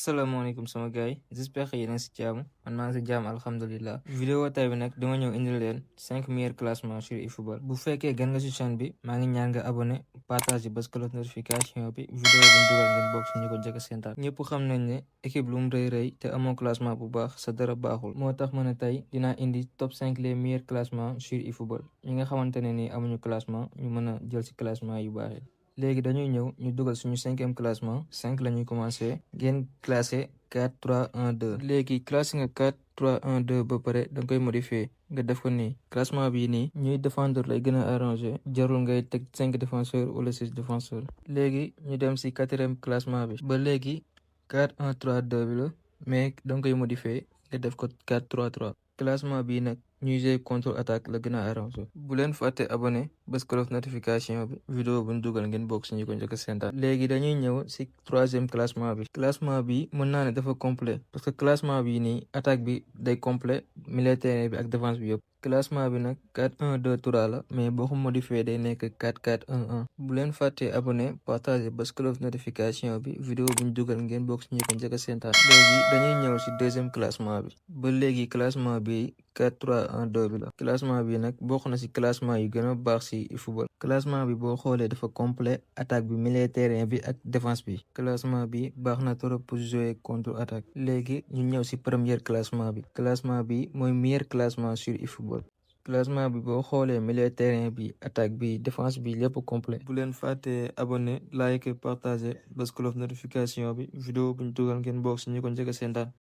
asalaamaaleykum sama gars yi j'espère que yéen a ngi si jàmm man maa ngi si jàmm alhamdulilah. vidéo tay bi nag dama ñëw indil leen 5 meilleurs classements sur eFootball. bu fekkee gan nga si chaîne bi maa ngi ñaan nga abonné partage bës cloche notification bi vidéo bu ñu dugal ngeen bokk si ñu ko njëkk a seetaan. ñëpp xam nañ ne équipe lu mu rëy rëy te amoo classement bu baax sa dara baaxul. moo tax ma ne tey dinaa indi top 5 les meilleurs classements sur eFootball ñi nga xamante ne nii amuñu classement ñu mën a jël si classement yu baax yi. léegi dañuy ñëw ñu dugal suñu 5e classement 5 la ñuy commencé ngeen classé 4 3 1 2. léegi classé nga 4 3 1 2 ba pare da nga koy modifier nga def ko nii classement bii nii ñuy défendre lay gën a arrangé jarul ngay teg 5 défenseurs wala 6 défenseurs. léegi ñu dem si 4e classement bi ba léegi 4 1 3 2 bi la mais da nga koy modifier nga def ko 4 3 3. classement bii nag ñuy jouer contre attaque la gën a arrangé. bu leen fàtte abonné bës cloche notification bi vidéo bu ñu dugal ngeen bokk si ñu ko njëkk a seetaan. léegi dañuy ñëw si 3e classement bi. classement bi mën naa ne dafa complet parce que classement bi nii attaque bi day complet milieu terrain bi ak défense bi yëpp. classement bi nag 4 1 2 3 la mais boo ko modifié day nekk 4 4 1 1. bu leen fàtte abonné partager bës cloche notification bi vidéo bu ñu dugal ngeen bokk si ñu ko njëkk a seetaan. léegi dañuy ñëw si 2e classement bi ba léegi classement bi 4 3 1 2 bi la. classement bi nag bokk na si classement yu gën a baax si eFootball. classement bi boo xoolee dafa complet attaque bi milieu terrain bi ak défense bi. classement bi baax na trop pour jouer contre attaque. léegi ñu ñëw si premier classement bi. classement bi mooy meilleur classement sur eFootball. classement bi boo xoolee milieu terrain bi attaque bi défense bi lépp complet. bu leen fàtte abonné like partager bës cloche notification bi vidéo bu ñu dugal ngeen bokk si ñu ko njëkk a seetaan.